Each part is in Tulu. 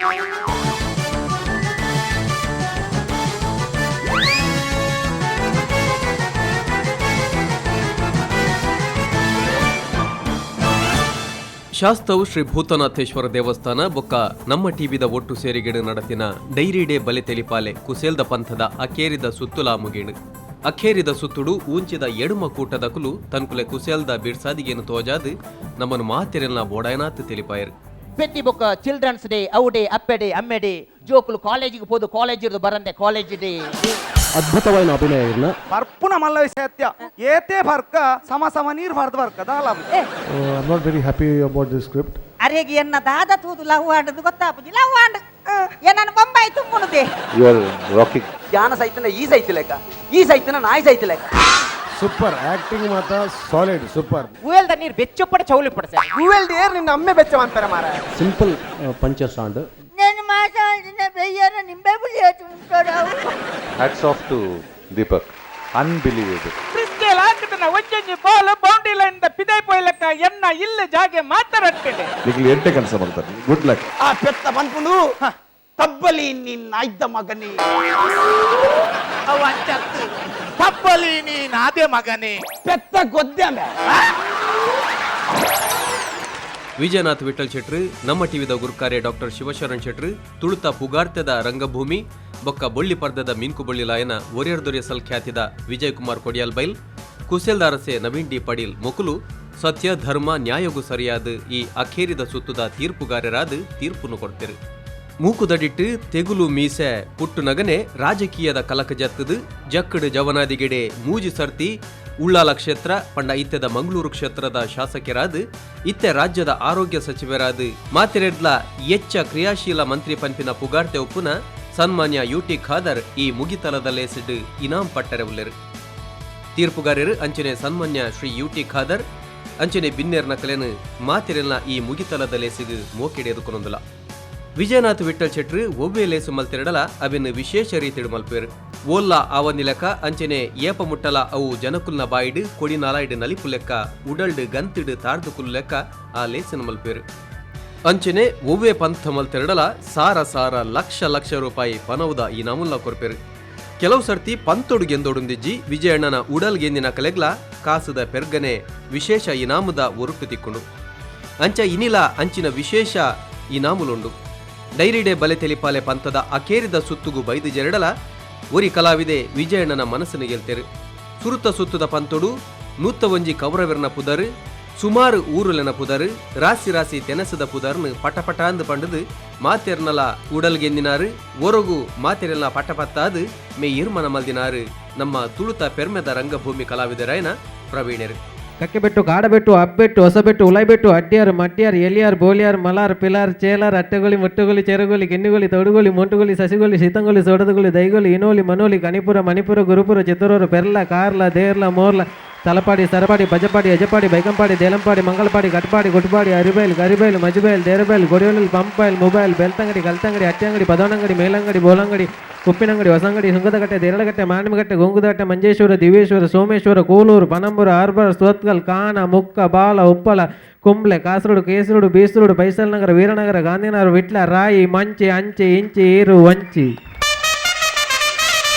ಶಾಸ್ತವು ಶ್ರೀ ಭೂತನಾಥೇಶ್ವರ ದೇವಸ್ಥಾನ ಬೊಕ್ಕ ನಮ್ಮ ಟಿವಿದ ಒಟ್ಟು ಸೇರಿಗೆಡು ನಡತಿನ ಡೈರಿ ಡೇ ಬಲೆ ತೆಲಿಪಾಲೆ ಕುಸೇಲ್ದ ಪಂಥದ ಅಕೇರಿದ ಸುತ್ತುಲಾ ಮುಗಿಣು. ಅಖೇರಿದ ಸುತ್ತುಡು ಊಂಚಿದ ಎಡುಮ ಕೂಟದ ಕುಲು ತನ್ಕುಲೆ ಕುಸೇಲ್ದ ಬಿಡ್ಸಾದಿಗೇನು ತೋಜಾದು ನಮ್ಮನು ಮಾತಿರೆಲ್ಲ ಬೋಡಾಯನಾತ್ ತಿಳಿಪಾಯರು. ಪೆಟ್ಟಿ ಬೊಕ್ಕ ಚಿಲ್ಡ್ರನ್ಸ್ ಡೇ, ಅವು ಡೇ, ಅಪ್ಪೆ ಡೇ, ಅಮ್ಮೆ ಡೇ, ಜೋಕುಲು ಕಾಲೇಜಿಗೆ ಪೋದು ಕಾಲೇಜ್ ಇರೋದು ಬರಂದೆ ಕಾಲೇಜ್ ಡೇ. ಅದ್ಭುತವಾದ ಅಭಿನಯ ಇರ್ನ. ಪರ್ಪುನ ಮಲ್ಲ ಸತ್ಯ ಏತೆ ಫರ್ಕ ಸಮ ಸಮ ನೀರು ಫರ್ದ ಬರ್ಕ ದಾಲ. I am not very happy about this script. ಅರೆಗೆ ಎನ್ನ ದಾದ ತೂದು ಲವ್ ಆಂಡದು ಗೊತ್ತಾಪುಜಿ, ಲವ್ ಆಂಡ್ ಏನನ್ನು ಬೊಂಬಾಯಿ ತುಂಬುಣದೆ. You are rocking. ಯಾನ ಸೈತನ ಈ ಸೈತಿ ಲೆಕ್ಕ, ಈ ಸೈತನ ನಾಯಿ ಸೈತಿ ಲೆಕ್ಕ. ಸೂಪರ್ ಆಕ್ಟಿಂಗ್ ಮಾತ್ರ ಸಾಲಿಡ್ ಸೂಪರ್. ಗುವೆಲ್ದ ನೀರು ಬೆಚ್ಚುಪ್ಪಡ ಚೌಲಿಪ್ಪಡ ಸರ್. ಗುವೆಲ್ ಏರ್ ನಿನ್ನ ಅಮ್ಮೆ ಬೆಚ್ಚ ಅಂತಾರೆ ಮಾರ. Simple punches and నేను మాట్లాడిన వెయ్యర నింబే ఉంటాడు. Hats off to Deepak. Unbelievable. Ball boundary line ಪಿದೈ ಪೋಯ್ಲಕ್ಕ ಎನ್ನ ಇಲ್ಲ ಜಾಗೆ ಮಾತಾಡಟ್ಟಿದೆ. ನಿಖಿಲ್ ಎಂಟೆ ಕೆಲಸ ಮಾಡ್ತಾರೆ. Good luck. ಆ ಪೆತ್ತ ಬಂದ್ಕೊಂಡು ತಬ್ಬಲಿ ನಿನ್ನ ಇದ್ದ ಮಗನೇ, ಅವ ಅಂಚತ್ತು ತಪ್ಪಲಿ ನೀನಾದೆ ಮಗನೇ. ಪೆತ್ತ ಗೊದ್ದೆ. ವಿಜಯನಾಥ್ ವಿಠಲ್ ಶೆಟ್ರು, ನಮ್ಮ ಟಿವಿದ ಗುರುಕಾರ್ಯ ಡಾಕ್ಟರ್ ಶಿವಶರಣ್ ಶೆಟ್ರು, ತುಳುತ ಪುಗಾರ್ತೆದ ರಂಗಭೂಮಿ ಬೊಕ್ಕ ಬೊಳ್ಳಿ ಪರ್ದದ ಮಿಂಕು ಬೊಳ್ಳಿ ಲಾಯನ ಒರಿಯರ್ ದೊರೆಯಸಲ್ ಖ್ಯಾತಿದ ವಿಜಯ್ ಕುಮಾರ್ ಕೊಡಿಯಾಲ್ ಬೈಲ್, ಕುಸೇಲ್ದಾರಸೆ ನವೀನ್ ಡಿ ಪಡೀಲ್ ಮೊಕುಲು ಸತ್ಯ ಧರ್ಮ ನ್ಯಾಯಗೂ ಸರಿಯಾದ ಈ ಅಖೇರಿದ ಸುತ್ತುದ ತೀರ್ಪುಗಾರರಾದ ತೀರ್ಪುನು ಕೊಡ್ತಿರು. ಮೂಕುದಡಿಟ್ಟು ತೆಗುಲು ಮೀಸೆ ಪುಟ್ಟು ನಗನೆ ರಾಜಕೀಯದ ಕಲಕ ಜತ್ತದು ಜಕ್ಕಡು ಜವನಾದಿಗೆಡೆ ಮೂಜಿ ಸರ್ತಿ ಉಳ್ಳಾಲ ಕ್ಷೇತ್ರ ಪಂಡ ಇತ್ತೆದ ಮಂಗಳೂರು ಕ್ಷೇತ್ರದ ಶಾಸಕರಾದ ಇತ್ತೆ ರಾಜ್ಯದ ಆರೋಗ್ಯ ಸಚಿವರಾದ ಮಾತಿರೆಡ್ಲ ಎಚ್ಚ ಕ್ರಿಯಾಶೀಲ ಮಂತ್ರಿ ಪಂಪಿನ ಪುಗಾರ್ತೆ ಒಪ್ಪುನ ಸನ್ಮಾನ್ಯ ಯುಟಿ ಖಾದರ್ ಈ ಮುಗಿತಲದ ಲೇಸಿಡ್ ಇನಾಂ ಪಟ್ಟರೆ ಉಲ್ಲೆರು. ತೀರ್ಪುಗಾರರು ಅಂಚನೆ ಸನ್ಮಾನ್ಯ ಶ್ರೀ ಯುಟಿ ಖಾದರ್ ಅಂಚನೆ ಬಿನ್ನೆರ್ ನಕಲೆನು ಮಾತಿರೆಲ್ನ ಈ ಮುಗಿತಲದ ಲೇಸಿಗ್ ಮೋಕೆಡೆದುಕೊನೊಂದುಲ. ವಿಜಯನಾಥ್ ವಿಠಲ್ ಶೆಟ್ರು ಒವ್ವೇ ಲೇಸು ಮಲ್ತಿರಡಲ ಅವಿನ್ ವಿಶೇಷ ರೀತಿಡು ಮಲ್ಪೇರು. ಓಲ್ಲ ಆವಂದಿಲೆಕ್ಕ ಅಂಚನೆ ಏಪ ಮುಟ್ಟಲ ಅವು ಜನಕುಲ್ನ ಬಾಯಿಡು ಕೊಡಿ ನಾಲಾಯ್ಡು ನಲಿಪು ಲೆಕ್ಕ ಉಡಲ್ಡು ಗಂತಿಡು ತಾರ್ದು ಕುಲ್ಲು ಲೆಕ್ಕ ಆ ಲೇಸನ್ನು ಮಲ್ಪೇರು. ಅಂಚನೆ ಒವ್ವೇ ಪಂಥ ಮಲ್ತಿರಡಲ ಸಾರ ಸಾರ ಲಕ್ಷ ಲಕ್ಷ ರೂಪಾಯಿ ಪನವುದ ಈ ನಮುಲ್ಲ ಕೊರ್ಪೇರು. ಕೆಲವು ಸರ್ತಿ ಪಂತೊಡು ಗೆಂದೊಡುಂದಿಜ್ಜಿ ವಿಜಯಣ್ಣನ ಉಡಲ್ ಗೆಂದಿನ ಕಲೆಗ್ಲ ಕಾಸುದ ಪೆರ್ಗನೆ ವಿಶೇಷ ಇನಾಮುದ ಒರುಟು ತಿಕ್ಕೊಂಡು ಅಂಚ ಇನಿಲ ಅಂಚಿನ ವಿಶೇಷ ಇನಾಮುಲುಂಡು. ಡೈರಿ ಡೇ ಬಲೆ ತೆಲಿಪಾಲೆ ಪಂಥದ ಅಕೇರಿದ ಸುತ್ತುಗು ಬೈದು ಜರಡಲ ಒರಿ ಕಲಾವಿದೆ ವಿಜಯಣ್ಣನ ಮನಸ್ಸನ್ನು ಗೆಲ್ತೇರು. ಸುರುತ ಸುತ್ತುದ ಪಂತೊಡು ನೂತ್ತ ಒಂಜಿ ಕೌರವೆರ್ನ ಪುದರು, ಸುಮಾರು ಊರುಲೆನ ಪುದರು, ರಾಸಿ ರಾಸಿ ತೆನಸದ ಪುದರ್ನು ಪಟಪಟ ಅಂದು ಪಂಡದು ಮಾತೆರ್ನಲ ಉಡಲ್ ಗೆಂದಿನಾರು. ಒರಗು ಮಾತೆರೆಲ್ಲ ಪಟಪತ್ತಾದು ಮೇ ಇರ್ಮನ ಮಲ್ದಿನಾರು ನಮ್ಮ ತುಳುತ ಪೆರ್ಮೆದ ರಂಗಭೂಮಿ ಕಲಾವಿದರಾಯನ ಪ್ರವೀಣರು. ಕಕ್ಕೆಬೆಟ್ಟು, ಕಾಡಬೆಟ್ಟು, ಅಬ್ಬೆಟ್ಟು, ಹೊಸಬೆಟ್ಟು, ಉಲೈಬೆಟ್ಟು, ಅಡ್ಡಿಯಾರ್, ಮಡ್ಡಿಯಾರ್, ಎಲಿಯಾರ್, ಬೋಲಿಯಾರ್, ಮಲಾರ್, ಪಿಲಾರ್, ಚೇಲಾರ್, ಅಟ್ಟೆಗೊಳಿ, ಮುಟ್ಟುಗೊಳಿ, ಚೆರುಗೊಳಿ, ಗಿನ್ನುಗೊಳಿ, ತೊಡುಗೊಳಿ, ಮೊಂಟುಗೊಳಿ, ಸಸಿಗೊಳಿ, ಶೀತಂಗೊಳಿ, ಸೋಡದಗೊಳಿ, ದೈಗೊಳಿ, ಇನೋಲಿ, ಮನೋಲಿ, ಕಣಿಪುರ, ಮಣಿಪುರ, ಗುರುಪುರ, ಚಿತ್ತೂರು, ಪೆರ್ಲ, ಕಾರ್ಲ, ದೇರ್ಲ, ಮೋರ್ಲ, ತಲಪಾಡಿ, ಸರಪಾಡಿ, ಬಜಪಾಡಿ, ಯಜಪಾಡಿ, ಬೈಕಂಪಾಡಿ, ದೇಲಂಪಾಡಿ, ಮಂಗಳಪಾಡಿ, ಕಟ್ಪಾಡಿ, ಗುಟ್ಪಾಡಿ, ಅರಿಬೈಲ್, ಗರಿಬೈಲ್, ಮಜುಬೈಲ್, ದೇರಬೈಲ್, ಗೊಡಿಯೋಲಿಲ್, ಪಂಪೈಲ್, ಮೊಬೈಲ್, ಬೆಳ್ತಂಗಡಿ, ಕಲ್ತಂಗಡಿ, ಅಟ್ಟಂಗಡಿ, ಪದವನಂಗಡಿ, ಮೇಲಂಗಡಿ, ಬೋಲಂಗಡಿ, ಉಪ್ಪಿನಂಗಡಿ, ಹೊಸಂಗಡಿ, ಸುಂಕದಕಟ್ಟೆ, ದೇರಳಕಟ್ಟೆ, ಮಾಣಿಮಕಟ್ಟೆ, ಗೊಂಗುದಕಟ್ಟೆ, ಮಂಜೇಶ್ವರ, ದಿವೇಶ್ವರ, ಸೋಮೇಶ್ವರ, ಕೋಲೂರು, ಪನಂಬೂರು, ಆರ್ಬರ್, ಸುರತ್ಕಲ್, ಕಾನ, ಮುಕ್ಕ, ಬಾಲ, ಉಪ್ಪಳ, ಕುಂಬ್ಳೆ, ಕಾಸರಗೋಡು, ಕೇಸರೋಡು, ಬೀಸರೋಡು, ಬೈಸಲ್ ನಗರ, ವೀರನಗರ, ಗಾಂಧಿನಗರ, ವಿಟ್ಲ, ರಾಯಿ, ಮಂಚಿ, ಅಂಚೆ, ಇಂಚಿ, ಏರು, ವಂಚಿ.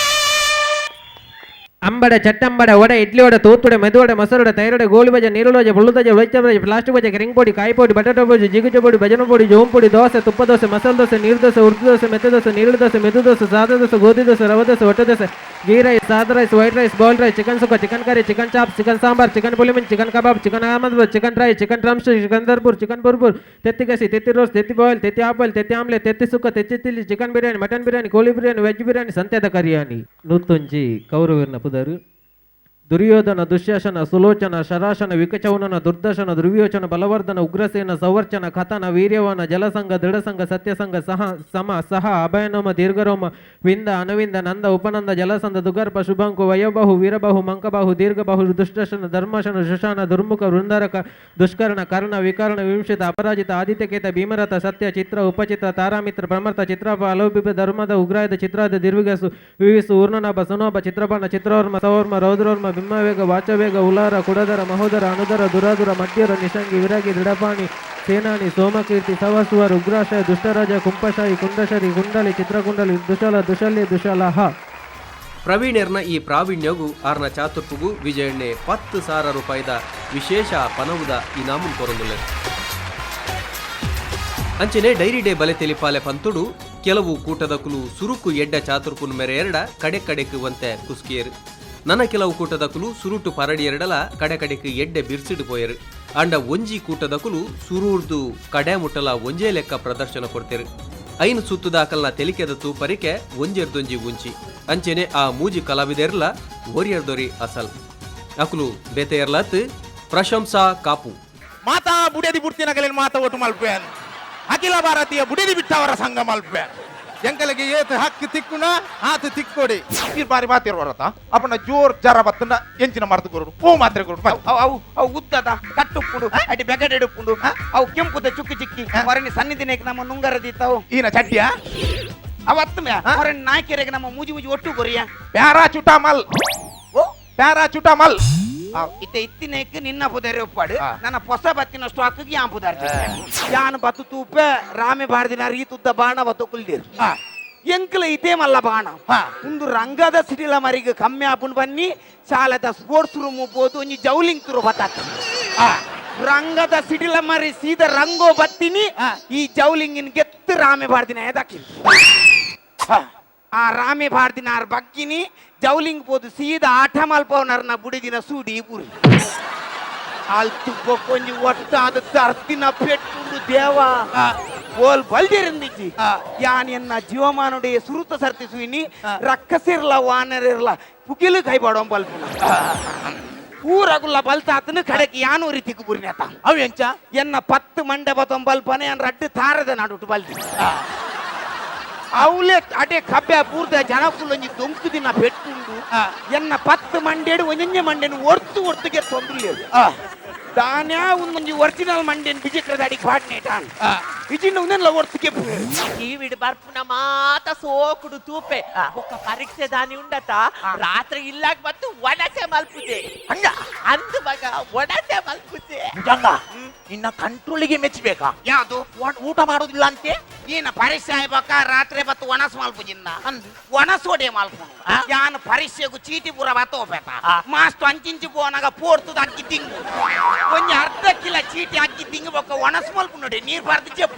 ಅಂಬಡ, ಚಟ್ಟಂಬಡ, ವಡೆ, ಇಡ್ಲಿ ವಡೆ, ತೂತುಡೆ, ಮೆದುವಡೆ, ಮೊಸರುಡೆ, ತೈರುಡೆ, ಗೋಳಿ ಬಜೆ, ನೀರುಳ್ಳಿ ಬಜೆ, ಪುಳ್ಳು ಬಜೆ, ಉಳಿಚ ಬಜೆ, ಪ್ಲಾಸ್ಟಿಕ್ ಬಜೆ, ಕೆರಿಂಗ್ ಪೊಡಿ, ಕಾಯಿ ಪೊಡಿ, ಬಟಾಟೆ ಬಜೆ, ಜಿಗುಜೆ ಪೊಡಿ, ಭಜನ ಪೊಡಿ, ಜೋಮ್ ಪೊಡಿ, ದೋಸೆ, ತುಪ್ಪ ದೋಸೆ, ಮಸಾಲೆ ದೋಸೆ, ನೀರು ದೋಸೆ, ಉರ್ದು ದೋಸೆ, ಮೆತ್ತೆ ದೋಸೆ, ನೀರುಳ್ಳಿ ದೋಸೆ, ಮೆದು ದೋಸೆ, ಸಾದಾ ದೋಸೆ, ಗೋಧಿ ದೋಸೆ, ರವೆ ದೋಸೆ, ಒಟ್ಟೆ ದೋಸೆ, ಗೀ ರೈಸ್, ಸಾದಾ rice, white rice, boiled rice, chicken sukka, chicken curry, chicken chop, chicken sambar, chicken pulimin, chicken kebab, chicken Ahmed, chicken dry, chicken drumstick, chicken Darbur, chicken ಬುರ್ಬುರ್, ತೆತ್ತಿ ಗಸಿ, ತೆತ್ತಿ ರೋಸ್, ತೆತ್ತಿ ಬಾಯ್ಲ್, ತೆತ್ತಿ ಆಪಲ್, ತೆತ್ತಿ ಆಮ್ಲೆಟ್, ತೆತ್ತಿ ಸುಕ್ಕ, ತೆತ್ತಿ chilli, chicken biryani, mutton biryani, ಕೋಳಿ ಬಿರಿಯಾನಿ, ವೆಜ್ ಬಿರಿಯಾನಿ, ಸಂತೆದ ಕರಿಯಾನಿ. ನೂತ್ತೊಂಜಿ ಕೌರವರ್ನ ಪುದರು. ದುರ್ಯೋಧನ, ದುಶ್ಯಾಸನ, ಸುಲೋಚನ, ಶರಾಶನ, ವಿಕಚೌನನ, ದುರ್ದಶನ, ದುರ್ವಿಯೋಚನ, ಬಲವರ್ಧನ, ಉಗ್ರಸೇನ, ಸೌವರ್ಚನ, ಕಥನ, ವೀರ್ಯವಾನ, ಜಲಸಂಗ, ದೃಢಸಂಗ, ಸತ್ಯಸಂಗ, ಸಹ, ಸಮ, ಸಹ, ಅಭಯನೋಮ, ದೀರ್ಘರೋಮ, ವಿಂದ, ಅನುವಿಂದ, ನಂದ, ಉಪನಂದ, ಜಲಸಂಧ, ದುಗರ್ಭ, ಶುಭಂಕು, ವಯೋಬಾಹು, ವೀರಬಾಹು, ಮಂಕಬಾಹು, ದೀರ್ಘಬಾಹು, ದುಷ್ಟಶನ, ಧರ್ಮಶನ, ಶುಶಾನ, ದುರ್ಮುಖ, ವೃಂದರಕ, ದುಷ್ಕರ್ಣ, ಕರ್ಣ, ವಿಕರ್ಣ, ವಿಂಶಿತ, ಅಪರಾಜಿತ, ಆದಿತ್ಯಕೇತ, ಭೀಮರಥ, ಸತ್ಯ, ಚಿತ್ರ, ಉಪಚಿತ್ರ, ತಾರಾಮಿತ್ರ, ಪ್ರಮರ್ಥ, ಚಿತ್ರಪ, ಅಲೋಭಿಪ, ಧರ್ಮದ, ಉಗ್ರಾಯದ, ಚಿತ್ರಾದ, ದಿರ್ವಿಗಸು, ವಿವಿಸು, ಊರ್ಣನಾಭ, ಸುನೋಭ, ಚಿತ್ರಬಾಣ, ಚಿತ್ರವರ್ಮ, ಸವರ್ಮ, ರೌದ್ರವರ್ಮ, ಬಿಂಬವೇಗ, ವಾಚವೇಗ, ಉಲಾರ, ಕುಡದರ, ಮಹೋದರ, ಅನುದರ, ದುರಾದುರ, ಮಧ್ಯರ, ನಿಶಂಗಿ, ವಿರಾಗಿ, ದೃಢಪಾಣಿ, ಸೇನಾನಿ ಸೋಮಕೀರ್ತಿ ಸವಸುವರ್ ಉಗ್ರಾಶಯ ದುಷ್ಟರಾಜ ಕುಂಪಶಾಹಿ ಕುಂಡಶರಿ ಕುಂಡಲಿ ಚಿತ್ರಕುಂಡಲಿ ದುಶಲ ದುಶಲ್ಯ ದುಶಲಹ. ಪ್ರವೀಣರ್ನ ಈ ಪ್ರಾವೀಣ್ಯಗೂ ಆರ್ನ ಚಾತುರ್ಪುಗು ವಿಜಯಣ್ಣೆ 10,000 ರೂಪಾಯಿದ ವಿಶೇಷ ಪನವುದ ಇನಾಮುನ್ ಕೊರೊಂದುಲ್ಲೆರ್. ಅಂಚನೆ ಡೈರಿ ಡೇ ಬಲೆ ತೆಲಿಪಾಲೆ ಪಂತುಡು ಕೆಲವು ಕೂಟದಕುಲು ಸುರುಕು ಎಡ್ಡ ಚಾತುರ್ಪುನ್ ಮೇರೆ ಎರಡ ಕಡೆ ಕಡೆಕ್ ವಂತೆ ಕುಸ್ಕಿಯರು. ನನ ಕೆಲವು ಕೂಟದಕುಲು ಸುರುಟು ಪರಡಿ ಎರಡಲ ಕಡೆ ಕಡೆಕ್ ಎಡ್ಡೆ ಬಿರ್ಸಿಡು ಪೋಯರು. ಅಂಡ ಒಂಜಿ ಕೂಟದಕುಲು ಸುರೂರ್ದು ಕಡೆ ಮುಟ್ಟಲ ಒಂಜೇ ಲೆಕ್ಕ ಪ್ರದರ್ಶನ ಕೊಡ್ತೇರು. ಐನು ಸುತ್ತುದಾಕಲ್ನ ತೆಲಿಕೆದ ತೂಪರಿಕೆ ಒಂಜೆರ್ದೊಂಜಿ ಉಂಚಿ. ಅಂಚೆನೆ ಆ ಮೂಜಿ ಕಲಾವಿದೆರ್ಲ ಒರಿಯರ್ದೊರಿ ಅಸಲ್ ಅಕುಲು ಬೇತೆಯರ್ಲಾತ್ ಪ್ರಶಂಸಾ ಕಾಪು. ಮಾತಾ ಬುಡೇದಿ ಬುಡ್ತಿನಗಲಿನ ಮಾತಾ ಒಟ್ಟು ಮಲ್ಪೇನ್ ಅಖಿಲ ಭಾರತೀಯ ಬುಡೇದಿ ಬಿಟ್ಟವರ ಸಂಘ ಮಲ್ಪೇನ್ ಎಂಕಲಿಗೆ ಏತ್ ಹಕ್ಕು ತಿಕ್ಕುನ ಆತು ತಿಕ್ಕೊಡಿ ಈ ಬಾರಿ ಮಾತಿರುವರತ ಅಪ್ಪನ ಜೋರ್ ಜರ ಬತ್ತನ ಎಂಚಿನ ಮರ್ತು ಕೊರಡು ಪೂ ಮಾತ್ರೆ ಕೊರಡು. ಅವು ಅವು ಅವು ಉದ್ದದ ಕಟ್ಟುಪ್ಪುಂಡು ಅಡಿ ಬೆಗಡೆಡುಪ್ಪುಂಡು ಅವು ಕೆಂಪುದ ಚುಕ್ಕಿ ಚಿಕ್ಕಿ ಹೊರನಿ ಸನ್ನಿಧಿನೇಕ್ ನಮ್ಮ ನುಂಗರ ದೀತಾವು ಈನ ಚಡ್ಡಿಯ ಅವತ್ತು ಹೊರನಿ ನಾಯ್ಕೆರೆಗೆ ನಮ್ಮ ಮೂಜಿ ಮೂಜಿ ಒಟ್ಟು ಕೊರಿಯ ಪ್ಯಾರಾಚುಟಾಮಲ್ ಓ ಪ್ಯಾರಾಚುಟಾಮಲ್ ಇತ್ತೆ ಇತ್ತಿನೇಕ್ ನಿನ್ನ ಪುದರಿ ಒಪ್ಪಾಡು ನನ್ನ ಹೊಸ ಬತ್ತಿನ ಸ್ಟಾಕ್ ಯಾನ್ ಪುದಾರ್ ಯಾನ್ ಬತ್ತು ತೂಪೆ ರಾಮೆ ಬಾರ್ದಿನ ರೀತುದ್ದ ಬಾಣ ಬತ್ತು ಕುಲ್ದಿರ್ ಎಂಕ್ಲ ಇತೇ ಮಲ್ಲ ಬಾಣ ಒಂದು ರಂಗದ ಸಿಡಿಲ ಮರಿಗೆ ಕಮ್ಮಿ ಆಪುಂಡು ಬನ್ನಿ ಶಾಲೆದ ಸ್ಪೋರ್ಟ್ಸ್ ರೂಮ್ ಪೋದು ಒಂಜಿ ಜೌಲಿಂಗ್ ತುರು ಬತ್ತಾತ ರಂಗದ ಸಿಡಿಲ ಮರಿ ಸೀದ ರಂಗೋ ಬತ್ತಿನಿ ಈ ಜೌಲಿಂಗಿನ ಗೆತ್ತು ರಾಮೆ ಬಾರ್ದಿನ ಎದಕಿ ಆ ರಾಮೆ ಬಾರ್ದಿನಾರ್ ಬಗ್ಗಿನಿ ಜೌಲಿಂಗ್ ಪೋದು ಸೀದ ಆಟ ಮಲ್ಪವನರ್ನ ಬುಡಿದಿನ ಸೂಡಿ ಪುರಿ ಅಲ್ತು ಬೊಕ್ಕೊಂಜಿ ಒಟ್ಟಾದ ತರ್ತಿನ ಪೆಟ್ಟುಂಡು ದೇವ ಓಲ್ ಬಲ್ದಿರಂದಿಜ್ಜಿ ಯಾನ್ ಎನ್ನ ಜೀವಮಾನುடைய ಸುರುತ ಸರ್ತಿ ಸುಯಿನಿ ರಕ್ಕಸಿರ್ಲ ವಾನರಿರ್ಲ ಪುಗಿಲು ಕೈಬಾಡೋ ಬಲ್ಪುನ ಊರಗುಲ್ಲ ಬಲ್ತಾತನು ಕಡೆಗೆ ಯಾನು ರೀತಿಗೆ ಬುರಿನತ ಅವು ಎಂಚ ಎನ್ನ 10 ಮಂಡೆ ಬತ್ತೊಂ ಬಲ್ಪನೆ ಯಾನ್ ರಡ್ಡು ತಾರದ ನಡುಟು ಬಲ್ದಿ ಅವಲೇ ಅಡೆ ಕಬ್ಬೆ ಪೂರ್ದ ಜನಕುಲೊಂಜಿ ದೊಂಕು ದಿನ ಪೆಟ್ಟುಂಡು ಎನ್ನ 10 ಮಂಡೇಡು ಒಂಜೊಂಜೆ ಮಂಡೆನು ಒರ್ತು ಒರ್ತುಗೆ ತೊಂದ್ರೆ ದಾನ್ಯಾ ಒಂದೊಂಜಿ ಒರಿಜಿನಲ್ ಮಂಡೆನ್ ಬಿಜಿಕ್ರದ ಅಡಿಗೆ ಪಾಡ್ನೇಟಾನ್ ಇಜಿನ ಒಂದೆಲ್ಲ ಒರ್ತುಗೆ ಟಿವಿಡ್ ಬರ್ಪುನ ಮಾತ ಸೋಕುಡು ತೂಪೆ ಒಕ್ಕ ಪರೀಕ್ಷೆ ದಾನಿ ಉಂಡತ ರಾತ್ರಿ ಇಲ್ಲಾಗ ಬಂದು ಒಣಸೆ ಮಲ್ಪುಜೆ ಹಂಗ ಅಂದು ಮಗ ಒಣಸೆ ಮಲ್ಪುಜೆ ಭುಜಂಗ ನಿನ್ನ ಕಂಟ್ರೋಲಿಗೆ ಮೆಚ್ಚಬೇಕಾ ಯಾವುದು ಊಟ ಮಾಡೋದಿಲ್ಲ ಅಂತೆ ನೀನ ಪರೀಕ್ಷೆ ಆಯ್ಬಕ್ಕ ರಾತ್ರಿ ಬತ್ತು ಒಣಸ್ ಮಲ್ಪುಜಿನ್ನ ಒಣಸೋಡೆ ಮಲ್ಪುನು ಯಾನ್ ಪರೀಕ್ಷೆಗು ಚೀಟಿ ಪೂರ ಬತ್ತೋಪೇತ ಮಾಸ್ತು ಅಂಚಿಂಚಿ ಪೋನಾಗ ಪೋರ್ತದ ಅಕ್ಕಿ ತಿಂಗು ಒಂಜಿ ಅರ್ಧ ಕಿಲ ಚೀಟಿ ಅಕ್ಕಿ ತಿಂಗು ಬೊಕ್ಕ ಒಣಸ್ ಮಲ್ಪುನೋಡೆ ನೀರ್ ಬಾರ್ದು ಚೆಪ್ಪು.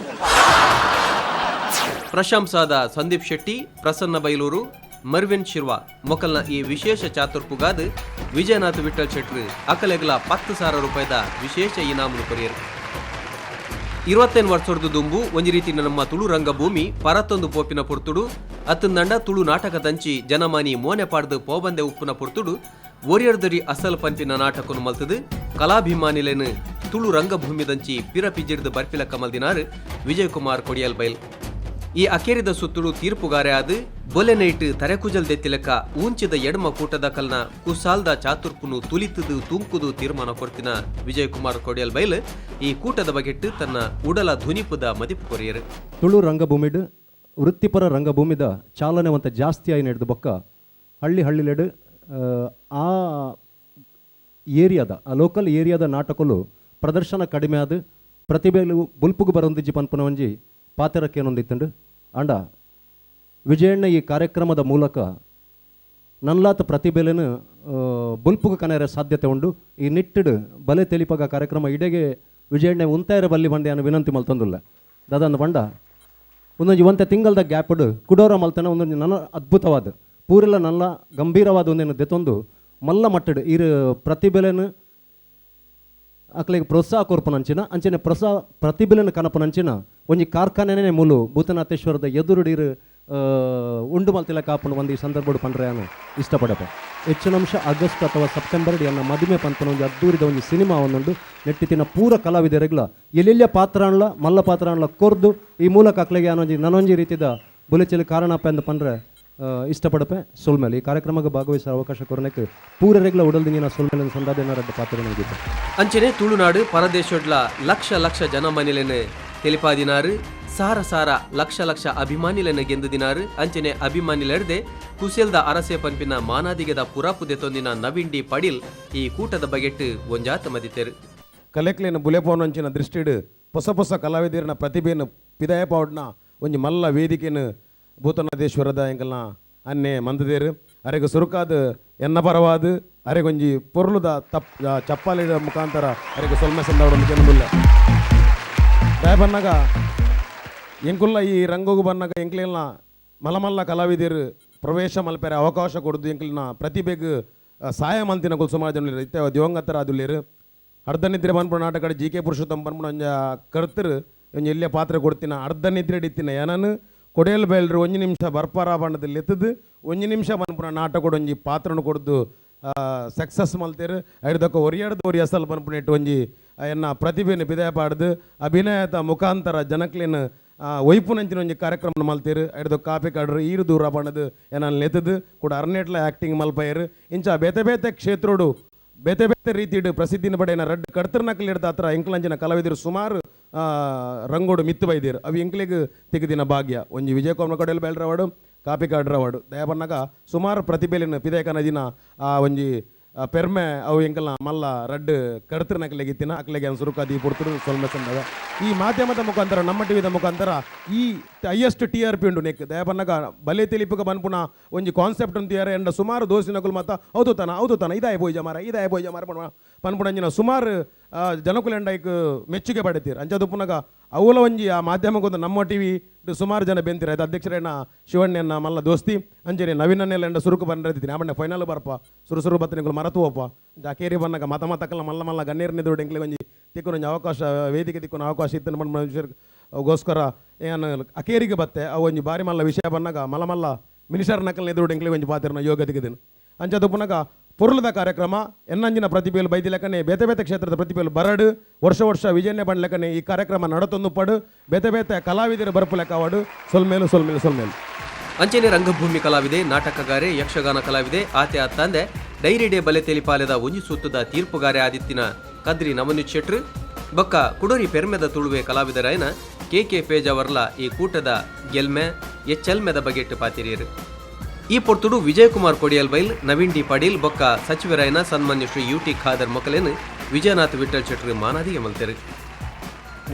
ಪ್ರಶಂಸಾದ ಸಂದೀಪ್ ಶೆಟ್ಟಿ, ಪ್ರಸನ್ನ ಬೈಲೂರು, ಮರ್ವಿನ್ ಶಿರ್ವಾ ಮೊಕಲ್ನ ಈ ವಿಶೇಷ ಚಾತುರ್ಪುಗಾದ ವಿಜಯನಾಥ್ ವಿಠಲ್ ಶೆಟ್ರು ಅಕಲೆಗ್ಲ 10,000 ರೂಪಾಯಿದ ವಿಶೇಷ ಇನಾಮುನು ಕೊರಿಯರು. 25 ವರ್ಷದ ದುಂಬು ಒಂಜಿ ರೀತಿ ನಮ್ಮ ತುಳು ರಂಗಭೂಮಿ ಪರತ್ತೊಂದು ಪೋಪಿನ ಪೊರ್ತುಡು ಅತ್ತಂದಂಡ ತುಳು ನಾಟಕದಂಚಿ ಜನಮಾನಿ ಮೋನೆ ಪಾಡ್ದು ಪೋಬಂದೆ ಉಪ್ಪುನ ಪೊರ್ತುಡು ಒರಿಯರ್ದರಿ ಅಸಲ್ ಪಂಪಿನ ನಾಟಕನು ಮಲ್ತದು ಕಲಾಭಿಮಾನಿಲೇನು ತುಳು ರಂಗಭೂಮಿದಂಚಿ ಪಿರಪಿಜಿರ್ದು ಬರ್ಪಿಲ ಕಮಲ್ದಿನಾರು ವಿಜಯಕುಮಾರ್ ಕೊಡಿಯಲ್ ಬೈಲ್. ಈ ಅಕೇರಿದ ಸುತ್ತುಡು ತೀರ್ಪುಗಾರೆ ಆದ್ ಬೊಲೆನೈಟ್ ತರೆಕುಜಲ್ ದೆತ್ತಿಲಕ ಊಂಚಿದ ಎಡಮ ಕೂಟದ ಕಲ್ನ ಕುಸಾಲ್ದ ಚಾತುರ್ಪುನು ತುಲಿತದು ತೂಂಕುದು ತೀರ್ಮಾನ ಕೊರ್ತಿನ ವಿಜಯಕುಮಾರ್ ಕೊಡಿಯಲ್ ಬೈಲ್ ಈ ಕೂಟದ ಬಗೆಟ್ಟು ತನ್ನ ಉಡಲ ಧ್ವನಿಪುದ ಮದಿಪು ಕೊರಿಯರು. ತುಳು ರಂಗಭೂಮಿಡ್ ವೃತ್ತಿಪರ ರಂಗಭೂಮಿದ ಚಾಲನೆವಂತ ಜಾಸ್ತಿ ಆಯಿ ನಡೆದು ಬೊಕ್ಕ ಹಳ್ಳಿ ಹಳ್ಳಿಲೆಡು ಆ ಏರಿಯಾದ ಆ ಲೋಕಲ್ ಏರಿಯಾದ ನಾಟಕಲು ಪ್ರದರ್ಶನ ಕಡಿಮೆ ಆದ ಪ್ರತಿಭೆಗಳು ಬುಲ್ಪುಗು ಬರೊಂದಿಜ್ಜಿ ಪನ್ಪುನ ಒಂಜಿ ಪಾತೆರಕ್ಕೇನೊಂದಿತ್ತುಂಡು. ಅಂಡ ವಿಜಯಣ್ಣ ಈ ಕಾರ್ಯಕ್ರಮದ ಮೂಲಕ ನನ್ಲಾತ ಪ್ರತಿಭೆಲೆನು ಬುಲ್ಪುಗು ಕನೆರೆ ಸಾಧ್ಯತೆ ಉಂಡು. ಈ ನಿಟ್ಟಿಡು ಬಲೆ ತೆಲಿಪಗ ಕಾರ್ಯಕ್ರಮ ಇಡೆಗೆ ವಿಜಯಣ್ಣ ಉಂತಾಯರ ಬಲ್ಲಿ ಬಂಡೆ ಅನ್ನು ವಿನಂತಿ ಮಲ್ತೊಂದುಲ್ಲ. ದಾದಂದು ಬಂಡ ಒಂದೊಂಜಿ ಒಂತೆ ತಿಂಗಳದ ಗ್ಯಾಪ್ಡ್ ಕುಡೋರ ಮಲ್ತನ ಒಂದೊಂಜಿ ನನ್ನ ಅದ್ಭುತವಾದ ಪೂರೆಲ್ಲ ನಲ್ಲ ಗಂಭೀರವಾದ ಒಂದೇನು ದೆತೊಂದು ಮಲ್ಲ ಮಟ್ಟಡ್ ಈರು ಪ್ರತಿಭೆಲೆನು ಅಕ್ಲೆಗ್ ಪ್ರೋತ್ಸಾಹ ಕೊರ್ಪುನಂಚಿನ ಅಂಚನೆ ಪ್ರೋತ್ಸಾಹ ಪ್ರತಿಭೆಲೆನು ಕನಪುನಂಚಿನ ಒಂಜಿ ಕಾರ್ಖಾನೆನೇ ಮೂಲು ಭೂತನಾಥೇಶ್ವರದ ಎದುರುಡೀರು ಉಂಡು ಮಲ್ತಿಲ ಕಾಪುನ ಒಂದು ಈ ಸಂದರ್ಭಡು ಪಂಡ್ರೆ ನಾನು ಇಷ್ಟಪಡಪ. ಹೆಚ್ಚಿನ ಅಂಶ ಆಗಸ್ಟ್ ಅಥವಾ ಸೆಪ್ಟೆಂಬರ್ ಎನ್ನ ಮದುವೆ ಪಂಪನ ಒಂಜಿ ಅದ್ದೂರಿದ ಒಂಜಿ ಸಿನಿಮಾ ಒಂದುಂಡು ನೆಟ್ಟಿತಿನ ಪೂರ ಕಲಾವಿದರೆಗ್ಲ ಎಲ್ಲೆಲ್ಲ ಪಾತ್ರ ಅನ್ಲ ಮಲ್ಲ ಪಾತ್ರ ಅನ್ಲ ಕೊರ್ದು ಈ ಮೂಲಕ ಅಕ್ಲೆಗೆ ಅನ್ನೊಂಜಿ ನನೊಂಜಿ ರೀತಿದ ಬುಲೆಚಲಿ ಕಾರಣಪ್ಪ ಎಂದು ಪಂಡ್ರೆ ಇಷ್ಟಪಡಪೆ. ಸೊಲ್ಮೇಲೆ ಈ ಕಾರ್ಯಕ್ರಮಕ್ಕೆ ಭಾಗವಹಿಸುವ ಅವಕಾಶ ಕೊರನೆಕ್ ಪೂರರೆಗ್ಲ ಉಡಲ್ದಿಂಗಿನ ಸೊಲ್ಮೇಲೆ ಸಂದಾದೇನ ಪಾತ್ರ ನಮಗಿತ್ತು. ಅಂಚನೆ ತುಳುನಾಡು ಪರದೇಶಡ್ಲ ಲಕ್ಷ ಲಕ್ಷ ಜನ ಮನೆಲೆನೆ ತೆಲಿಪಾದಿನಾರು ಸಾರ ಸಾರ ಲಕ್ಷ ಲಕ್ಷ ಅಭಿಮಾನಿಲೆನ ಗೆಂದುದಿನಾರು. ಅಂಚನೆ ಅಭಿಮಾನಿಲೆರ್ದೆ ಕುಸೆಲ್ದ ಅರಸೆ ಪಂಪಿನ ಮಾನಾದಿಗೆದ ಪುರಾಪು ದೆತೊಂದಿನ ನವೀನ್ ಡಿ ಪಡಿಲ್ ಈ ಕೂಟದ ಬಗೆಟ್ ಒಂಜಾತ ಮದಿತೆರು. ಕಲೆಕ್ಲೇನ ಬುಲೆಪೋನಂಚಿನ ದೃಷ್ಟಿಡ್ ಹೊಸ ಹೊಸ ಕಲಾವಿದರನ ಪ್ರತಿಭೆಯನ್ನು ಪಿದಾಯ ಪಾವಡ್ನ ಒಂಜಿ ಮಲ್ಲ ವೇದಿಕೆನು ಭೂತನಾಥೇಶ್ವರದ ಎಂಕಲ್ನ ಅನ್ನೆ ಮಂದದೇರು ಅರೆಗೆ ಸುರುಕಾದ ಎನ್ನ ಪರವಾದ ಅರೆಗೊಂಜಿ ಪೊರ್ಲುದ ತಪ್ ಚಪ್ಪಾಲಿದ ಮುಖಾಂತರ ಅರೆಗೆ ಸೊಲ್ಮೆ ಸಂದವಡ ಮುಲ್ಲ ದಾಯ ಬನ್ನಾಗ ಎಂಕುಲ್ಲ ಈ ರಂಗೋಗು ಬನ್ನಾಗ ಎಂಕ್ಲೆಲ್ಲ ಮಲಮಲ್ಲ ಕಲಾವಿದರು ಪ್ರವೇಶ ಮಲ್ಪೆರೆ ಅವಕಾಶ ಕೊಡುದು ಎಂಕ್ಲಿನ ಪ್ರತಿಭೆಗೆ ಸಹಾಯ ಮಂತಿನ ಕುಲ್ ಸುಮಾರು ಜನ ಇತ್ತೆ ದಿವಂಗತರ ಅದುಲ್ಲೇರು. ಅರ್ಧ ನಿದ್ರೆ ಬಂದ್ಬಿಡು ನಾಟಕ ಜಿ ಕೆ ಪುರುಷೋತ್ತಮ ಬಂದ್ಬಿಡು ಒಂಜ ಕರ್ತರು ಒಂಜಿ ಎಲ್ಲೇ ಪಾತ್ರ ಕೊಡ್ತಿನ ಅರ್ಧ ನಿದ್ರೆ ಇತ್ತಿನ ಏನನು ಕೊಡೆಯಲ್ ಬೇಲ್ರು ಒಂಜಿ ನಿಮಿಷ ಬರ್ಪಾರ ಬಣ್ಣದಲ್ಲಿ ಎತ್ತದು ಒಂಜಿ ನಿಮಿಷ ಬಂದ್ಬಿಡ ನಾಟಕ ಒಂಜಿ ಪಾತ್ರನು ಕೊಡ್ದು ಸಕ್ಸಸ್ ಮಲ್ತೇರು. ಐದಕ್ಕ ಒರಿಯಾಡ್ದು ಒರಿ ಅಸಲ್ ಬಂದ್ಬಿಟ್ಟು ಒಂಜಿ ಎನ್ನ ಪ್ರತಿಭೆಯನ್ನು ಬಿದಾಯ ಪಾಡ್ದು ಅಭಿನಯದ ಮುಖಾಂತರ ಜನಕ್ಲೇನು ಒಯ್ಪುನಂಚಿನ ಒಂಜಿ ಕಾರ್ಯಕ್ರಮ ಮಲ್ತೇರು. ಐಡ್ದು ಕಾಪಿ ಕಾಡ್ರು ಈರು ದೂರ ಬಣ್ಣದು ಏನನ್ನು ಎತ್ತದು ಕೂಡ ಅರ್ನೇಟ್ಲ ಆ್ಯಕ್ಟಿಂಗ್ ಮಲ್ಪೈರು. ಇಂಚ ಬೇತೆ ಬೇತೆ ಕ್ಷೇತ್ರೋಡು ಬೇತೆ ಬೇತೆ ರೀತಿಡು ಪ್ರಸಿದ್ಧಿನ ಪಡೆಯನ ರಡ್ಡ್ ಕಡ್ತರ್ನಕಲ್ ಹಿಡ್ದ ಹತ್ರ ಎಂಕ್ಲಂಚಿನ ಕಲಾವಿದರು ಸುಮಾರು ರಂಗೋಡು ಮಿತ್ತು ಬೈದಿರು. ಅವು ಎಂಕ್ಲಿಗ್ ತೆಗೆದಿನ ಭಾಗ್ಯ ಒಂಜಿ ವಿಜಯಕುಮಾರ್ ಕಡೆಯಲ್ಲಿ ಬೇಲ್ರವಾಡು ಕಾಪಿ ಕಾಡ್ರವಾಡು ದಯಬನ್ನಾಗ ಸುಮಾರು ಪ್ರತಿಭೆಲಿನ ಪಿದಾಯಕನ ದಿನ ಆ ಒಂಜಿ ಪೆರ್ಮೆ ಅವು ಎಂಕಲ್ನ ಮಲ್ಲ ರಡ್ಡ್ ಕಡ್ತರ್ನಕಲೆಗೆ ಇತ್ತಿನ ಅಕ್ಲೆಗೆ ಸುರುಕಾದಿ ಪೊರ್ತುಡು ಸೊಲ್ಮೆ ಸಂದವ. ಈ ಮಾಧ್ಯಮದ ಮುಖಾಂತರ ನಮ್ಮ ಟಿವಿದ ಮುಖಾಂತರ ಈ ಹೈಯೆಸ್ಟ್ ಟಿ ಆರ್ ಪಿ ಉಂಡು ನೆಕ್ ದಯಬನ್ನಾಗ ಬಲೆ ತಿಳಿಪುಗ ಬನ್ಪುನ ಒಂಜಿ ಕಾನ್ಸೆಪ್ಟ್ ಅಂತೀಯಾರ ಎಂಡ ಸುಮಾರು ದೋಸಿನಕುಲು ಮಾತ ಹೌದು ತಾನ ಹೌದು ತಾನ ಇದಾಯ ಬೋಯ್ಜ ಮಾರ ಇದಾಯ ಬೋಯ್ಜ ಮಾರ ಪನ್ಪುಣಂಜಿನ ಸುಮಾರು ಜನಕುಲೆಂಡ ಐಕ್ ಮೆಚ್ಚುಗೆ ಪಡೆತೀರ್. ಅಂಚದುಪ್ಪುನಗ ಅವಲ ಒಂಜಿ ಆ ಮಾಧ್ಯಮಕ್ಕೊಂದು ನಮ್ಮ ಟಿವಿ ಸುಮಾರು ಜನ ಬೆಂತೀರ. ಅದು ಅಧ್ಯಕ್ಷರೇನ ಶಿವಣ್ಣನ ಮಲ್ಲ ದೋಸ್ತಿ ಅಂಚನೆ ನವೀನನ್ನೆಲ್ಲ ಎಂಡ ಸುರುಕು ಬಂದಿದ್ದೀನಿ ಆಮಣ್ಣ ಫೈನಲ್ ಬರ್ಪ ಸುರು ಸುರು ಬತ್ತನಿಗಳು ಮರತು ಹೋಪ ಅಕೇರಿ ಬನ್ನಾಗ ಮತ ಮತಕ್ಕಲ್ಲ ಮಲ್ಲ ಮಲ್ಲ ಗಣ್ಯರನ್ನೆದುರು ಎಂಕ್ಲೆ ಒಂಜಿ ತಿಕ್ಕೊನೊಂಜಿ ಅವಕಾಶ ವೇದಿಕೆ ತಿಕ್ಕೊನ ಅವಕಾಶ ಇತ್ತು ಮನುಷ್ಯರಿಗೋಸ್ಕರ ಏನು ಅಕೇರಿಗೆ ಬತ್ತೆ ಅವು ಒಂಜಿ ಬಾರಿ ಮಲ್ಲ ವಿಷಯ ಬನ್ನಾಗ ಮಲ್ಲ ಮಲ್ಲ ಮಿನಿಸ್ಟರ್ ನಕಲ್ನ ಎದುರು ಎಂಕ್ಲೆ ಒಂಜಿ ಪಾತಿರನ ಯೋಗ್ಯತೆಗೆ ಅಂಚದುಪ್ಪುನಗ ಪೊರ್ಲದ ಕಾರ್ಯಕ್ರಮ ಎನ್ನಂಜಿನ ಪ್ರತಿಭೆಯಲ್ಲಿ ಬೈದಿಲೆಕ್ಕನೆ ಬೇತೆ ಬೇತೆ ಕ್ಷೇತ್ರದ ಪ್ರತಿಭೆಯಲ್ಲಿ ಬರಡು ವರ್ಷ ವರ್ಷ ವಿಜಯನ್ಯ ಬಂಡ್ಲೆಕ್ಕನೆ ಈ ಕಾರ್ಯಕ್ರಮ ನಡತೊಂದು ಪಡು ಬೇತೆ ಬೇತೆ ಕಲಾವಿದರು ಬರಪು ಲೆಕ್ಕವಾಡು ಸೊಲ್ಮೇಲು ಸೊಲ್ಮೇಲು ಸೊಲ್ಮೇಲು. ಅಂಚನೆ ರಂಗಭೂಮಿ ಕಲಾವಿದೆ, ನಾಟಕಗಾರೆ, ಯಕ್ಷಗಾನ ಕಲಾವಿದೆ ಆತೆ ಅತ್ತಂದೆ ಡೈರಿ ಡೇ ಬಲೆ ತೆಲಿಪಾಲೆದ ಒಂಜಿ ಸುತ್ತದ ತೀರ್ಪುಗಾರೆ ಆದಿತ್ತಿನ ಕದ್ರಿ ನವನಿತ್ ಶೆಟ್ರು ಬೊಕ್ಕ ಕುಡೋರಿ ಪೆರ್ಮೆದ ತುಳುವೆ ಕಲಾವಿದರಾಯನ ಕೆ ಕೆ ಪೇಜಾವರ್ಲ ಈ ಕೂಟದ ಗೆಲ್ಮೆ ಎಚ್ಚೆಲ್ಮೆದ ಬಗೆಟ್ಟು ಪಾತಿರಿಯರು. ಈ ಪೊರ್ತುಡು ವಿಜಯಕುಮಾರ್ ಕೊಡಿಯಲ್ ಬೈಲ್, ನವೀನ್ ಡಿ ಪಾಟೀಲ್ ಬೊಕ್ಕ ಸಚಿವರಾಯನ ಸನ್ಮಾನ್ಯ ಶ್ರೀ ಯು ಟಿ ಖಾದರ್ ಮೊಕಲೇನು ವಿಜಯನಾಥ್ ವಿಠಲ್ ಶೆಟ್ರು ಮಾನಾದಿಗೆ ಮಲ್ತೆರು.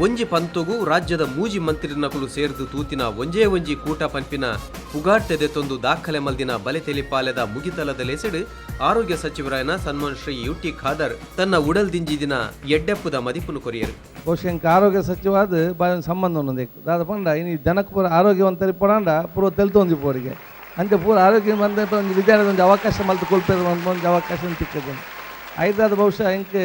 ಒಂಜಿ ಪಂತೊಗು ರಾಜ್ಯದ ಮೂಜಿ ಮಂತ್ರಿನಕುಲು ಸೇರ್ದು ತೂತಿನ ಒಂಜೇ ಒಂಜಿ ಕೂಟ ಪಂಪಿನ ಪುಗಾರ್ತೆದೆತೊಂದು ದಾಖಲೆ ಮಲ್ದಿನ ಬಲೆ ತೆಲಿಪಾಲೆದ ಮುಗಿತಲದ ಲೇಸೆಡು ಆರೋಗ್ಯ ಸಚಿವರಾಯನ ಸನ್ಮಾನ್ ಶ್ರೀ ಯು ಟಿ ಖಾದರ್ ತನ್ನ ಉಡಲ್ ದಿಂಜಿದಿನ ಎಡ್ಡೆಪ್ಪುದ ಮದಿಪುನು ಕೊರಿಯರು. ಬಹುಶಃ ಇಂಕ ಆರೋಗ್ಯ ಸಚಿವಾದ ಬಾರಿ ಸಂಬಂಧ ಒಂದೊಂದು ದಾದ ಪಂಡ ಇನಿ ಜನಕ್ಕೆ ಪೂರ ಆರೋಗ್ಯವಂತರಿ ಪಡಾಂಡ ಪೂರ ತೆಲ್ತೊಂದಿ ಪೋರಿಗೆ ಅಂಚೆ ಪೂರ ಆರೋಗ್ಯ ಬಂದ ಒಂದು ವಿದ್ಯಾಲಯದ ಒಂದು ಅವಕಾಶ ಮಲ್ತು ಕೊಲ್ಪೇರು ಒಂದು ಒಂದು ಅವಕಾಶ ತಿಕ್ಕದು ಐದಾದ ಬಹುಶಃ ಇಂಕ್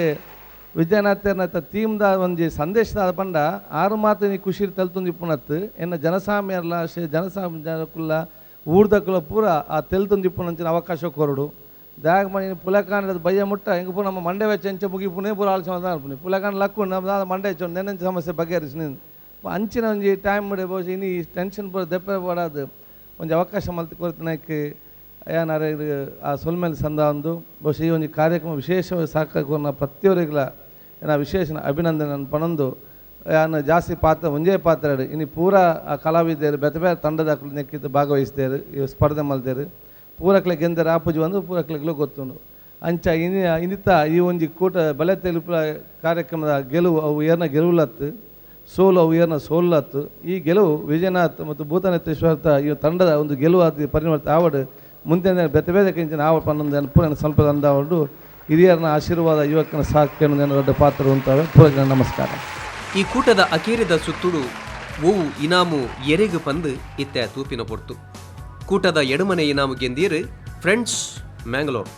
ವಿದ್ಯಾನಾಥರ್ನ ತೀಮ್ದ ಒಂಜಿ ಸಂದೇಶದ ಪಂಡ ಆರು ಮಾತು ನೀ ಖುಷಿ ತೆಲ್ತೊಂದು ಇಪ್ಪುನತ್ತು ಎನ್ನ ಜನಸಾಮಾನ್ಯರ್ಲ ಜನಸಾಮಾನ್ಯ ಜನಕುಲ್ಲ ಊರ್ದಕ್ಕುಲ ಪೂರ ಆ ತೆಲ್ತೊಂದು ಇಪ್ಪುನಂಚಿನ ಅವಕಾಶ ಕೊರಡು ದಾಗ ಮನಿ ಪುಲಕಾಂಡದ ಬಯ್ಯ ಮುಟ್ಟ ಹಿಂಗೆ ಪೂರ ನಮ್ಮ ಮಂಡೆ ವೆಚ್ಚ ಎಂಚ ಮುಗಿಪುನೇ ಪೂರ ಆಲೋಚನೆ ಅನ್ಪುನಿ ಪುಲಕಾಂಡ ಲಕ್ಕು ನಮ್ಮ ಮಂಡೆ ಹೆಚ್ಚು ನೆನೆಂಚ ಸಮಸ್ಯೆ ಬಗೆಹರಿಸಿ ನೀನು ಅಂಚಿನ ಒಂಜಿ ಟೈಮ್ ಬಹುಶಃ ಇನಿ ಟೆನ್ಷನ್ ಪೂರ ದೆಪ್ಪೆ ಪಡಾದು ಒಂಜಿ ಅವಕಾಶ ಮಲ್ತು ಕೊರತನಕ್ಕೆ ಏನಾರ ಇದು ಆ ಸೊಲ್ಮೇಲೆ ಸಂದ ಒಂದು ಬಹುಶಃ ಈ ಒಂದು ಕಾರ್ಯಕ್ರಮ ವಿಶೇಷವಾಗಿ ಸಾಕಾಗೋನ ಪ್ರತಿಯೊರಿಗಳ ಏನ ವಿಶೇಷ ಅಭಿನಂದನೆ ಪಣೊಂದು ಯಾನು ಜಾಸ್ತಿ ಪಾತ್ರ ಒಂಜೇ ಪಾತ್ರ ಇನ್ನು ಪೂರಾ ಆ ಕಲಾವಿದರು ಬೇತೆ ಬೇರೆ ತಂಡದ ನೆಕ್ಕಿದ್ದು ಭಾಗವಹಿಸ್ದೇರು ಈ ಸ್ಪರ್ಧೆ ಮಲ್ದೇರು ಪೂರಕ್ಲೆ ಗೆಂದರೆ ಆಪುಜಿ ಒಂದು ಪೂರಕ್ಲೆಗ್ಲೂ ಗೊತ್ತುಂಡು ಅಂಚ ಇನಿ ಇನ್ನಿತ ಈ ಒಂಜಿ ಕೂಟ ಬಲೆ ತೆಲುಪುಲ ಕಾರ್ಯಕ್ರಮದ ಗೆಲುವು ಅವು ಏರ್ನ ಗೆಲುವುಲತ್ತು ಸೋಲು ಅವು ಏರ್ನ ಸೋಲತ್ತು ಈ ಗೆಲುವು ವಿಜಯನಾಥ್ ಮತ್ತು ಭೂತನೇಶ್ವರ ಈ ತಂಡದ ಒಂದು ಗೆಲುವು ಅದು ಪರಿವರ್ತನೆ ಆವಡು ಮುಂದೆ ಬೇತೆ ಬೇತೆ ಕಂಚಿನ ಆವ ಪನ್ನೊಂದು ಪೂರ ಸ್ವಲ್ಪ ಅಂದಾವಡು ಹಿರಿಯರನ ಆಶೀರ್ವಾದ ಯುವಕನ ಸಾಕೇನು ದೊಡ್ಡ ಪಾತ್ರ ಉಂಟಾವೆ ಪೂರಕ ನಮಸ್ಕಾರ. ಈ ಕೂಟದ ಅಕೇರಿದ ಸುತ್ತುಡು ಓವು ಇನಾಮು ಎರೆಗು ಪಂದು ಇತ್ತೆ ತೂಪಿನ ಪೊರ್ತು. ಕೂಟದ ಎಡಮನೆ ಇನಾಮು ಗೆಂದೀರು ಫ್ರೆಂಡ್ಸ್ ಮ್ಯಾಂಗ್ಳೂರ್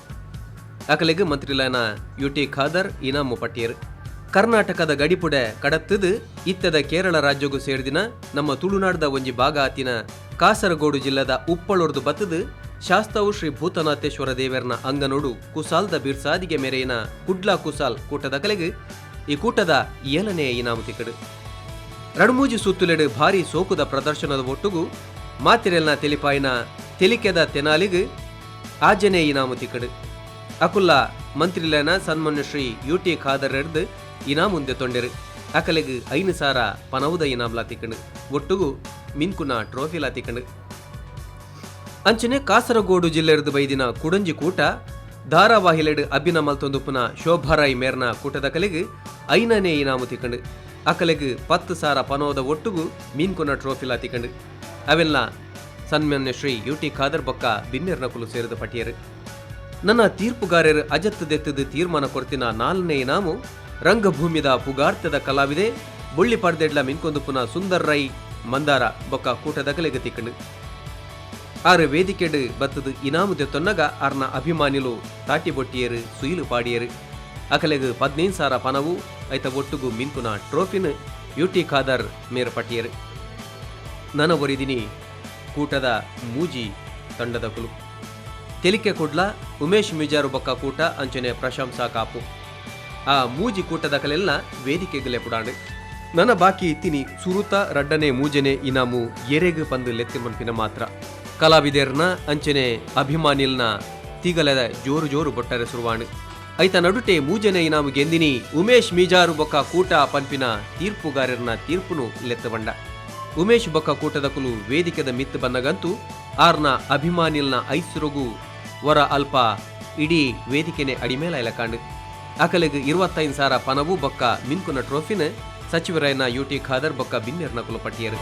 ಅಕಲೆಗ್ ಮಂತ್ರಿಲಾನ ಯು ಟಿ ಖಾದರ್ ಇನಾಮು ಪಟ್ಟಿಯರು. ಕರ್ನಾಟಕದ ಗಡಿಪುಡೆ ಕಡತ್ತದು ಇತ್ತದ ಕೇರಳ ರಾಜ್ಯಗೂ ಸೇರಿದಿನ ನಮ್ಮ ತುಳುನಾಡದ ಒಂಜಿ ಭಾಗ ಆತಿನ ಕಾಸರಗೋಡು ಜಿಲ್ಲೆದ ಉಪ್ಪಳೊರ್ದು ಬತ್ತದು ಶಾಸ್ತಾವು ಶ್ರೀ ಭೂತನಾಥೇಶ್ವರ ದೇವರನ ಅಂಗನೋಡು ಕುಸಾಲ್ದ ಬಿರ್ಸಾದಿಗೆ ಮೇರೆಯಿನ ಕುಡ್ಲಾ ಕುಸಾಲ್ ಕೂಟದ ಕಲೆಗೆ ಈ ಕೂಟದ ಏಳನೇ ಇನಾಮು ತಿಕ್ಕಡು. ರಡ್ಮೂಜಿ ಸುತ್ತುಲೆಡು ಭಾರಿ ಸೋಕುದ ಪ್ರದರ್ಶನದ ಒಟ್ಟುಗು ಮಾತಿರೆಲ್ನ ತೆಲಿಪಾಯಿನ ತೆಲಿಕೆದ ತೆನಾಲಿಗ್ ಆಜನೇ ಇನಾಮು ತಿಕ್ಕಡು. ಅಕುಲ್ಲ ಮಂತ್ರಿಲೇನ ಸನ್ಮಾನ್ಯ ಶ್ರೀ ಯು ಟಿ ಖಾದರ್ ಎರ್ದು ಇನಾಮುಂದೆ ತೊಂಡೆರು. ಅಕಲೆಗ್ 5,000 ಪನವುದ ಇನಾಮ್ಲಾ ತಿಕ್ಕಂಡು ಒಟ್ಟುಗು ಮಿನ್ಕುನ ಟ್ರೋಫಿಲಾ ತಿಕ್ಕಂಡು. ಅಂಚನೆ ಕಾಸರಗೋಡು ಜಿಲ್ಲೆರ್ದು ಬೈದಿನ ಕುಡಂಜಿ ಕೂಟ ಧಾರಾವಾಹಿಲೆಡು ಅಭಿನ ಮಲ್ತೊಂದುಪ್ಪುನ ಶೋಭಾರಾಯ್ ಮೇರ್ನ ಕೂಟದ ಕಲೆಗ್ 5ನೇ ಇನಾಮು ತಿಕ್ಕಂಡು. ಅಕಲೆಗ್ 10,000 ಪನೋದ ಒಟ್ಟುಗು ಮೀನ್ಕೊನ ಟ್ರೋಫಿಲ ತಿಕಂಡು. ಅವೆಲ್ಲ ಸನ್ಮಾನ್ಯ ಶ್ರೀ ಯು ಟಿ ಖಾದರ್ ಬೊಕ್ಕ ಬಿನ್ನೆರ್ನಕುಲು ಸೇರಿದ ಪಟ್ಟಿಯರು. ನನ್ನ ತೀರ್ಪುಗಾರರು ಅಜತ್ತು ದೆತ್ತದು ತೀರ್ಮಾನ ಕೊರ್ತಿನ 4ನೇ ಇನಾಮು ರಂಗಭೂಮಿದ ಪುಗಾರ್ತದ ಕಲಾವಿದೆ ಬೊಳ್ಳಿ ಪರ್ದೆಡ್ಲ ಮಿನ್ಕೊಂದು ಪುನ ಸುಂದರ್ ರೈ ಮಂದಾರ ಬೊಕ್ಕ ಕೂಟದಕಲೆಗ್ ತಿಕ್ಕಂಡು. ಆರು ವೇದಿಕೆಡ್ ಬತ್ತದು ಇನಾಮು ದೆತ್ತೊನ್ನಗ ಆರ್ನ ಅಭಿಮಾನಿಲು ತಾಟಿ ಬೊಟ್ಟಿಯರು ಸುಯಿಲು ಪಾಡಿಯರು. ಅಕಲೆಗ್ 15,000 ಪನವು ಐತ ಒಟ್ಟುಗು ಮಿನ್ಕುನ ಟ್ರೋಫಿನ ಯು ಟಿ ಖಾದರ್ ಮೇರ್ ಪಟ್ಟಿಯರು. ನನ ಒರಿದಿನಿ ಕೂಟದ ಮೂಜಿ ತಂಡದಕುಲು ತೆಲಿಕೆ ಕುಡ್ಲ ಉಮೇಶ್ ಮಿಜಾರು ಬೊಕ್ಕ ಕೂಟ ಅಂಚನೆ ಪ್ರಶಂಸಾ ಕಾಪು. ಆ ಮೂಜಿ ಕೂಟದಕಲೆಲ್ಲ ವೇದಿಕೆಗಲೆ ಪುಡಾಂಡು. ನನ್ನ ಬಾಕಿ ಇತ್ತಿನಿ ಸುರುತ ರಡ್ಡನೆ ಮೂಜನೆ ಇನಾಮು ಎರೆಗ್ ಪಂದು ಲೆತ್ತಿ ಮನ್ಪಿನ ಮಾತ್ರ. ಕಲಾವಿದೆರ್ನ ಅಂಚನೆ ಅಭಿಮಾನಿಲ್ನ ತಿಗಲದ ಜೋರು ಜೋರು ಬೊಟ್ಟರೆ ಸುರುವಾಣು. ಐತ ನಡುಟೆ ಮೂಜನೆ ಇನಾಮು ಗೆಂದಿನಿ ಉಮೇಶ್ ಮೀಜಾರು ಬೊಕ್ಕ ಕೂಟ ಪನ್ಪಿನ ತೀರ್ಪುಗಾರರ್ನ ತೀರ್ಪುನು ಲೆತ್ತ ಬಂಡ. ಉಮೇಶ್ ಬೊಕ್ಕ ಕೂಟದಕುಲು ವೇದಿಕೆದ ಮಿತ್ತು ಬಂದಗಂತೂ ಆರ್ನ ಅಭಿಮಾನಿಲ್ನ ಐಸ್ರೊಗು ವರ ಅಲ್ಪ ಇಡೀ ವೇದಿಕೆನೆ ಅಡಿಮೇಲ ಇಲಕಾಂಡು. ಅಕಲೆಗ್ 25,000 ಪನವು ಬೊಕ್ಕ ಮಿನ್ಕುನ ಟ್ರೋಫಿನ ಸಚಿವರಾಯನ ಯು ಟಿ ಖಾದರ್ ಬೊಕ್ಕ ಬಿನ್ನೆರ್ನ ಕುಲು ಪಟ್ಟಿಯರು.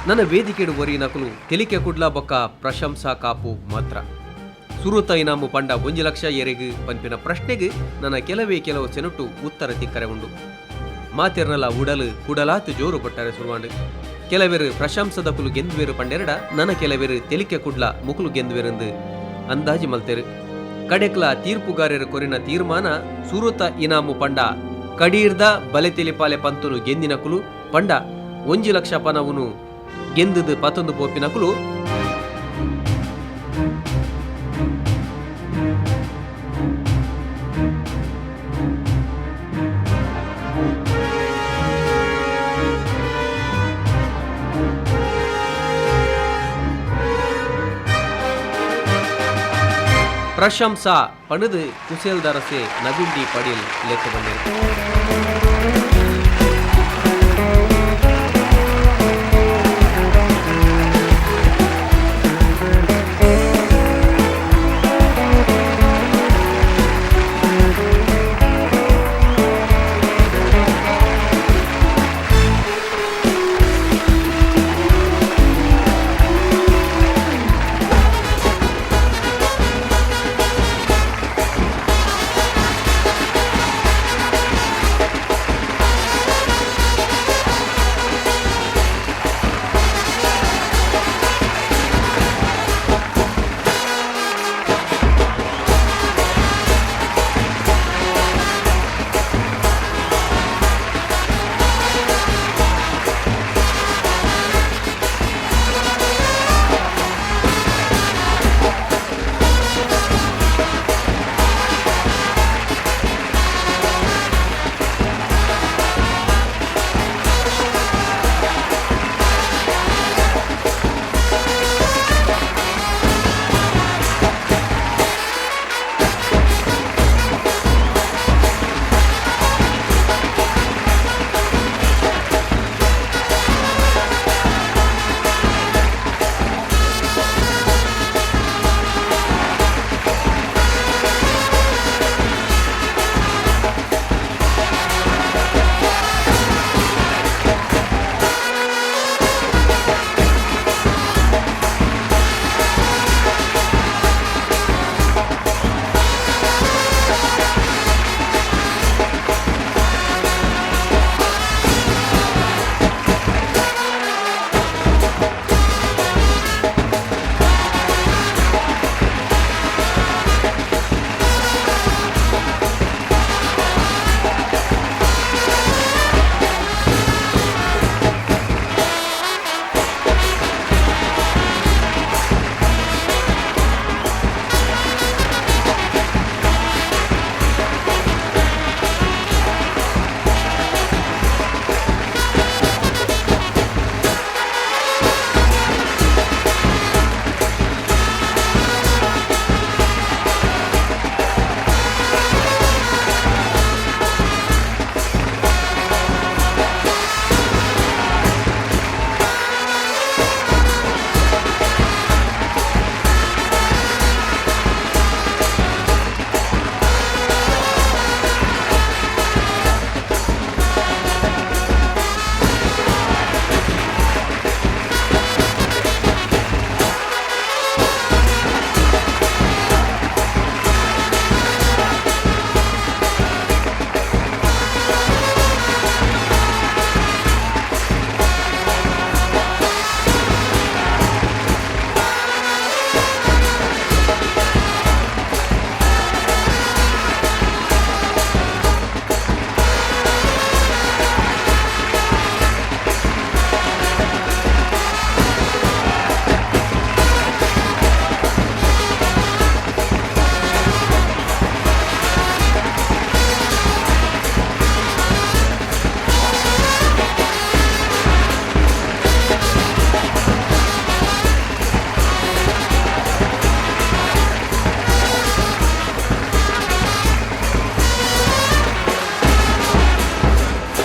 ನನ್ನ ವೇದಿಕೆಡು ಒರಿ ನಕಲು ತೆಲಿಕೆ ಕುಡ್ಲ ಬೊಕ್ಕ ಪ್ರಶಂಸಾ ಕಾಪು ಮಾತ್ರ. ಸುರುತ ಇನಾಮು ಪಂಡ 1 ಲಕ್ಷ ಎರೆಗ್ ಪನ್ಪಿನ ಪ್ರಶ್ನೆಗೆ ನನ್ನ ಕೆಲವೇ ಕೆಲವು ಸೆನಟು ಉತ್ತರ ತಿಕ್ಕರೆ ಉಂಡು. ಮಾತೆರ್ನಲ ಉಡಲು ಕುಡಲಾತು ಜೋರು ಕೊಟ್ಟರೆ ಸುರುವಾಂಡು. ಕೆಲವೆರು ಪ್ರಶಂಸದ ಕುಲು ಗೆಂದುವೆರು ಪಂಡೆರಡ ನನ್ನ ಕೆಲವೆರು ತೆಲಿಕೆ ಕುಡ್ಲ ಮುಕುಲು ಗೆಂದುವೆರೆಂದು ಅಂದಾಜಿ ಮಲ್ತೆರು. ಕಡೆಕ್ಲ ತೀರ್ಪುಗಾರರು ಕೊರಿನ ತೀರ್ಮಾನ ಸುರುತ ಇನಾಮು ಪಂಡ ಕಡೀರ್ದ ಬಲೆ ತೆಲಿಪಾಲೆ ಪಂತುನು ಗೆಂದಿನ ಕುಲು ಪಂಡ 1 ಲಕ್ಷ ಪನವುನು ಗೆಂದದು ಪತೊಂದು ಪೋಪಿನಕುಲು ಪ್ರಶಂಸಾ ಪಣದು ಕುಸೇಲ್ದರಸೆ ನವೀನ್ ಡಿ ಪಡೀಲ್ ಲೆಕ್ಕ ಬಂದರು.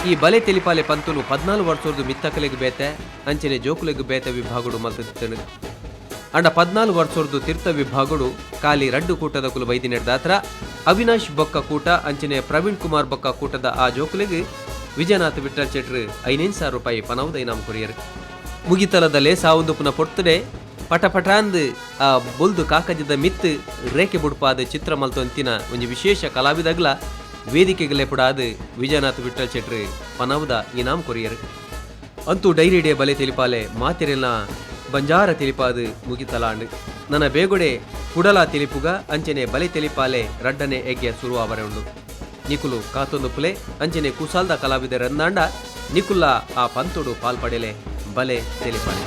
ಈ ಬಲೆ ತೆಲಿಪಾಲೆ ಪಂತುನು 14 ವರ್ಷೊರ್ದು ಮಿತ್ತಕಲೆಗ್ ಬೇತೆ ಅಂಚನೆ ಜೋಕುಲೆಗ್ ಬೇತೆ ವಿಭಾಗಡು ಮಲ್ತಿತ್ತಂಡು. ಅಂಡ 14 ವರ್ಷೊರ್ದು ತೀರ್ಥ ವಿಭಾಗಡು ಕಾಲಿ ರಡ್ಡು ಕೂಟದ ಕುಲು ಬೈದಿನೆಡ್ದಾತ್ರ ಅವಿನಾಶ್ ಬೊಕ್ಕ ಕೂಟ ಅಂಚನೆ ಪ್ರವೀಣ್ ಕುಮಾರ್ ಬೊಕ್ಕ ಕೂಟದ ಆ ಜೋಕುಲೆಗ್ ವಿಜಯನಾಥ್ ವಿಠಲ್ ಶೆಟ್ರು 5,000 ರೂಪಾಯಿ ಪನವುದ ಇನಾಮ್ ಕೊರಿಯರ್. ಮುಗಿತಲದಲ್ಲೇ ಸಾವುಂದುಪುನ ಪೊರ್ತುಡೆ ಪಟ ಪಟಾಂದ್ ಆ ಬೊಲ್ದು ಕಾಕಜದ ಮಿತ್ತು ರೇಖೆ ಬುಡ್ಪಾದ ಚಿತ್ರ ಮಲ್ತೊಂತಿನ ಒಂಜಿ ವಿಶೇಷ ಕಲಾವಿದಗ್ಲ ವೇದಿಕೆಗಲೆ ಪುಡಾದ್ ವಿಜಯನಾಥ್ ವಿಠಲ್ ಶೆಟ್ರು ಪನವುದ ಇನಾಮ್ ಕೊರಿಯರ್. ಅಂತೂ ಡೈರಿಡೆ ಬಲೆ ತಿಳಿಪಾಲೆ ಮಾತಿರೆಲ್ನ ಬಂಜಾರ ತಿಳಿಪಾದು ಮುಗಿತಲಾಂಡ್. ನನ್ನ ಬೇಗೊಡೆ ಕುಡಲ ತಿಳಿಪುಗ ಅಂಚನೆ ಬಲೆ ತಿಳಿಪಾಲೆ ರಡ್ಡನೆ ಎಗ್ಗೆ ಸುರುವಾವರೆ ಉಂಡು. ನಿಕುಲು ಕಾತೊಂದು ಪುಲೆ ಅಂಚನೆ ಕುಸಾಲ್ದ ಕಲಾವಿದರಂದಾಂಡ ನಿಕುಲ್ಲ ಆ ಪಂತೊಡು ಪಾಲ್ಪಡೆಲೆ ಬಲೆ ತಿಳಿಪಾಲೆ.